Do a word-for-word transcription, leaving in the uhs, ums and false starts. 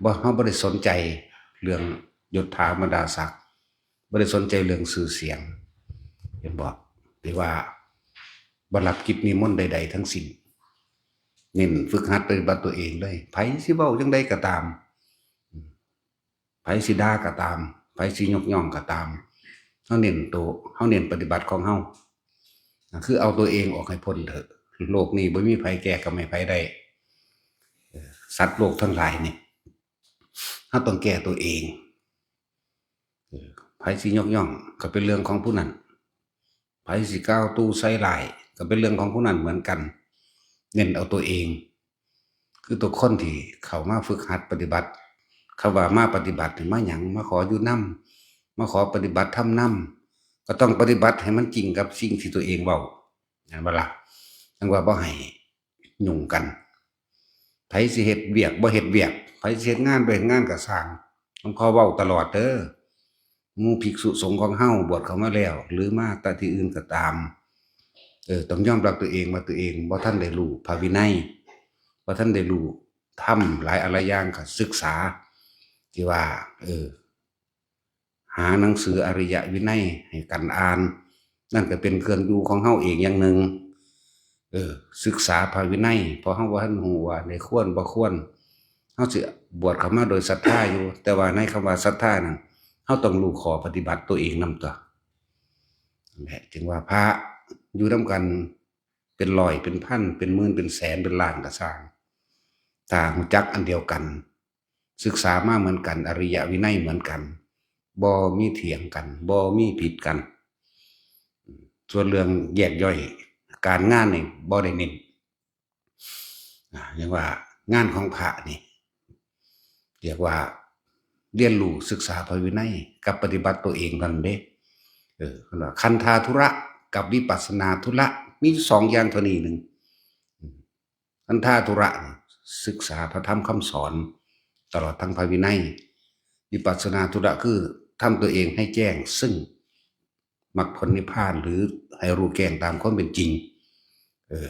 บ่ เฮาบ่ได้สนใจเรื่องยศถาบรรดาศักดิ์ บ่ได้สนใจเรื่องชื่อเสียง เห็นบ่ ที่ว่าบ่รับกิจนิมนต์ใดๆทั้งสิ้น เน้นฝึกหัดปฏิบัติตัวเองเลย ไผสิเว้าจั่งใดก็ตาม ไผสิด่าก็ตาม ไผสิยกย่องก็ตาม เฮาเน้นโต เฮาเน้นปฏิบัติของเฮา คือเอาตัวเองออกให้พ้นเถอะ โลกนี้บ่มีไผแก้กรรมให้ไผได้ เออ สัตว์โลกทั้งหลายนี่ เฮาต้องแก้ตัวเอง เออ ไผสิยกย่องก็เป็นเรื่องของผู้นั้น ไผสิกล่าวตู่ใส่ร้ายก็เป็นเรื่องของผู้นั้นเหมือนกัน เน้นเอาตัวเอง คือตัวคนที่เข้ามาฝึกหัดปฏิบัติ คำว่ามาปฏิบัตินี่มาหยัง มาขออยู่นำ มาขอปฏิบัติธรรมนำ ก็ต้องปฏิบัติให้มันจริงกับสิ่งที่ตัวเองเว้า แม่นบ่ล่ะ จั่งว่าบ่ให้ยุ่งกัน ไผสิเฮ็ดเวียกบ่เฮ็ดเวียก ไผสิเฮ็ดงานบ่เฮ็ดงานก็ซ่าง หลวงพ่อเว้าตลอดเด้อ หมู่ภิกษุสงฆ์ของเฮาบวชเข้ามาแล้ว หรือมาแต่ที่อื่นก็ตาม เออ ต้องยอมรับตัวเองว่าตัวเองบ่ทันได้รู้พระวินัย บ่ทันได้รู้ธรรมหลายอะหลายอย่าง ก็ศึกษา ที่ว่า เออ หาหนังสืออริยวินัยให้กันอ่าน นั่นก็เป็นเครื่องอยู่ของเฮาเองอย่างหนึ่ง เออ ศึกษาพระวินัย เพราะเฮาบ่ทันรู้ว่าได้ควรบ่ควร เฮาสิบวชเข้ามาโดยศรัทธาอยู่ แต่ว่าในคำว่าศรัทธานั่น เฮาต้องรู้ข้อปฏิบัติตัวเองนำตั๊ว นั่นแหละ จึงว่าพระอยู่นำกันเป็นร้อยเป็นพัน เป็นหมื่นเป็นแสนเป็นล้านก็ซ่าง ถ้ารู้จักอันเดียวกัน ศึกษามาเหมือนกัน อริยวินัยเหมือนกัน บ่มีเถียงกัน บ่มีผิดกัน ส่วนเรื่องแยกย่อยการงานนี่บ่ได้เน้น อ่า เรียกว่างานของพระนี่ เรียกว่าเรียนรู้ศึกษาพระวินัยกับปฏิบัติตัวเองนั่นเด้ เออ เพิ่นว่าคันธาธุระกับวิปัสสนาธุระ มีสองอย่างเท่านี้หนึ่ง คันธาธุระนี่ศึกษาพระธรรมคำสอน ตลอดทั้งพระวินัย วิปัสสนาธุระคือทำตัวเองให้แจ้งซึ่งมรรคผลนิพพาน หรือให้รู้แจ้งตามความเป็นจริง เออ